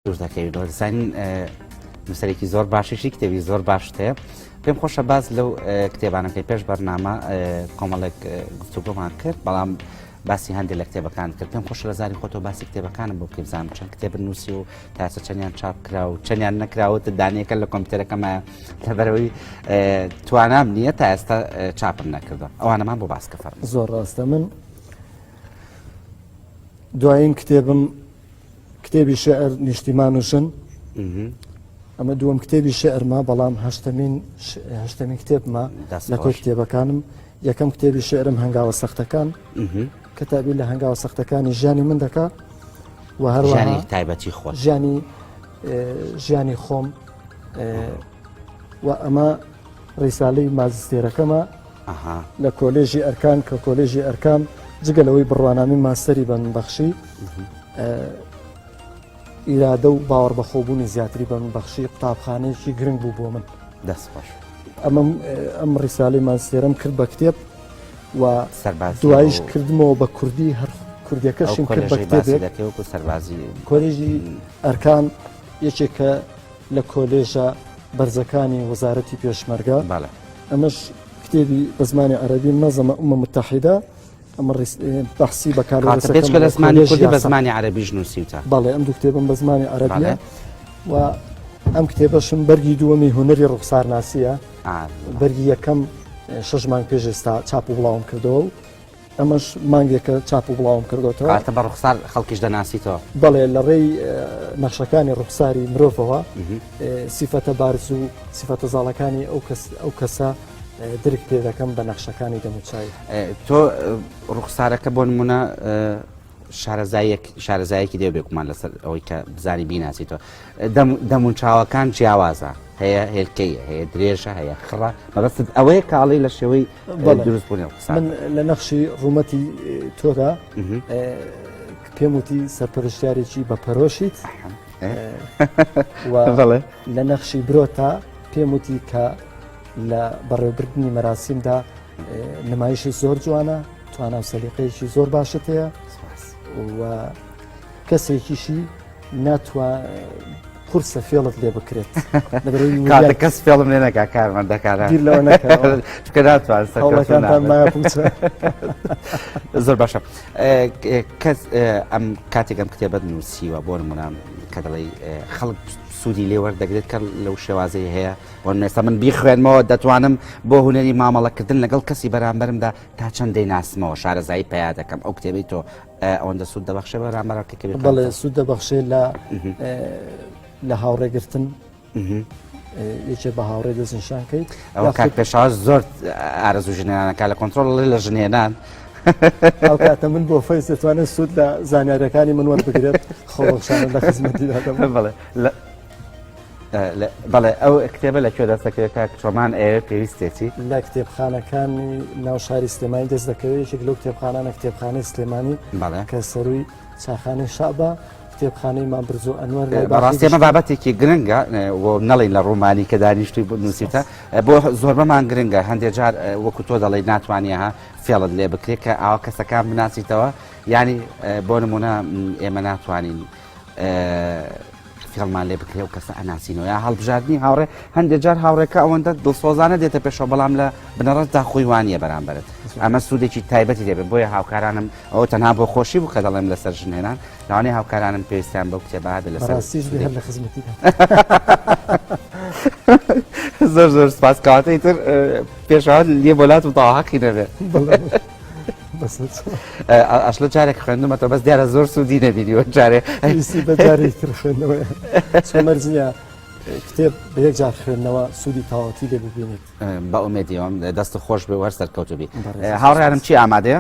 دوور دەکەوینەوە دەزانین نووسەرێکی زۆر باشیشی کتێبی زۆر باشت هەیە پێم خۆشە باز لەو کتێبانەکەی پێش بەرنامە کۆمەڵێک گفتوگۆمان کرد بەڵام باسی هەندێک لە کتێبەکان کرد پێم خۆشە لە زاری خۆتەوە باسی کتێبەکانم بۆ بکەی بزانم چەند کتێب نووسی و تاسە چەندیان چاپ کرا و چەندیان نەکراوە دانەیەکە لە کۆمپیوتەرەکەمە لەبەرەوەی توانام نییە تا ئێستا چاپم نەکردو ئەوانەمان بۆ باسکە فەرموو. زۆر ڕاستە من دوایین کتێبم کتێبی شعر نیشتیمان و ژن ئەمە دووەم کتێبی شعرمە بەڵام هەشتەمین هەشتەمین کتێبمە لە کۆی کتێبەکانم یەکەم کتێبی شعرم هەنگاوە سەختەکان کە تابی لە هەنگاوە سەختەکانی ژیانی من دەکا و هەروەها تایبەتی خۆ ژیانی ژیانی خۆم و ئەمە ڕیسالەی مازستێرەکەمە لە کۆلێژی ئەرکان کە کۆلێژی ئەرکان جگە لەوەی بڕوانامی ماستەری بە من بەخشی ئیرادە و باوەڕ بەخۆبوونی زیاتری بە من بەخشی قوتابخانەیەکی گرنگ بوو بۆ من دەست خۆش ئەمە ئەم ڕیسالی ماستێرم کرد بە کتێب و دوایش کردمەوە بە کوردی هەر کوردیەکەشیم کرد بە کتێبێک وەکو سەربازی کۆلێژی ئەرکان یەکێکە لە کۆلێژە بەرزەکانی وەزارەتی پێشمەرگە ئەمەش کتێبی بە زمانی عەرەبی منظمە ئومە متحدە ئەمە بەحسی بەکالۆریۆسەکەم لە زمانی کوردی بە زمانی عەرەبیش نووسیوتە. بەڵێ ئەم دوو کتێبم بە زمانی عەرەبیە و ئەم کتێبەشم بەرگی دووەمی هونەری ڕوخسارناسیە بەرگی یەکەم شەش مانگ پێش ئێستا چاپ و بڵاوم کردەوە و ئەمەش مانگێکە چاپ و بڵاوم کردوتەوە. کاتە بە ڕوخسار خەڵکیش دەناسیتەوە؟ بەڵێ لە ڕێی نەخشەکانی ڕوخساری مرۆڤەوە سیفەتە بارز و سیفەتە زاڵەکانی ئەو کەس ئەو کەسە درک پێ دەکەم بە نەخشەکانی دەموچاوی. تۆ ڕوخسارەکە بۆ نمونە شارەزایەک شارەزایەکی دێ بێگومان لەسەر ئەوەی کە بزانی بیناسیتەوە دەم و چاوەکان جیاوازە هەیە هێلکەی هەیە درێژە هەیە خڕە مەبەستت ئەوەیە کاڵی لە شێوەی دروست بوونی من لە نەخشی ڕوومەتی تۆدا پێم وتی سەرپەرشتیارێکی بە پەرۆشیت لە نەخشی برۆتا پێم وتی کە لە بەڕێوبردنی مەراسیمدا نمایشی زۆر جوانە توانا و سەلیقەیەکی زۆر باشت هەیە و کەسێکیشی ناتوان قورسە فێڵت لێ بکرێت کاتە کەس فێڵم لێ نەکا کارمەندەکانە بیر لەوە نەکەنەوە. چونکە ناتوان سەرکەوتوو هەوڵەکانتان نابن. مایە پوچە. زۆر باشە کەس ئەم کاتێک ئەم کتێبەت نووسیوە بۆ نمونە کە دەڵێی خەڵک سوودی لێ وەردەگرێت کە لەو شێوازەی هەیە بۆ نمونە ئێستا من بیخوێنمەوە دەتوانم بۆ هونەری مامەڵەکردن لەگەڵ کەسی بەرامبەرمدا تا چەند دەیناسمەوە شارەزایی پەیا دەکەم ئەو کتێبەی تۆ ئەوەندە سوود دەبەخشێ بەرامبەرەکە کە بەڵێ سوود دەبەخشێ لە لە هاوڕێگرتن یەکێ بە هاوڕێ دەستنیشان کەیت ئەوە کاک پێشاز زۆر ئارەزوو ژنێنانەکە لە کۆنتترۆڵ لە ژنێنان ئەو کاتە من بۆ فەیس دەتوانێت سوود لە زانیاریەکانی من وەربگرێت خۆبەخشانە لە خزمەتی بەڵێ بەڵێ ئەو کتێبە لە کوێ دەستەکەوێت کاک چۆمان ئەیەوێت پێویستێتی؟ لە کتێبخانەکانی ناو شاری سلێمانی دەست دەکەوێت یەکێک لەو کتێبخانانە کتێبخانەی سلێمانی کە سەروی چاخانەی شەعبە کتێبخانەی مام برزۆ ئەنوەر لای باخی بەڕاستی ئەمە بابەتێکی گرنگە و نەڵێین لە ڕوومانی کە دانیشتووی نووسیتە بۆ زۆربەمان گرنگە هەندێک جار وەکو تۆ دەڵێی ناتوانانی ها فێڵت لێ بکرێت کە ئاوا کەسەکان بناسیتەوە ینی بۆ نمونە ئێمە ناتوانین فێڵمان لێ بکرێ و کەسە ئەناسینەوە یا هەڵبژاردننی هاوڕێ هەندێک جار هاوڕێکە ئەوەندە دڵسۆزانە دێتە پێشەوە بەڵام لە بنەڕەتدا خۆی وانە بەرامبەرت ئەمە سوودێکی تایبەتی دەبێت بۆیە هاوکارانم ئەوە تەنها بۆ خۆشی بوو کە دەڵێم لەسەر ژنهێنان لەوانەیە هاوکارانم پێویستیان بەو کتێبە هەبێت لەسەر ڕاستیش بێ هەر لە خزمەتی زۆر زۆر سپاس کەواتە ئیتر پێشەوە لێ بۆ لات و تەواو حەقی نەبێت ئەشلە جارێک خوێندمەتەوە بەس دیارە زۆر سوودی نەبینیوە جارێ بە جارێک تر خوێندنەوە مەرج نییە کتێب بە یەک جار خوێندنەوە سوودی تەواوەتی لێ ببینیت بە ئومێدیەوەم دەست خۆش بێ وەر سەرکەوتوبی هاوڕیانم چی ئامادەیە؟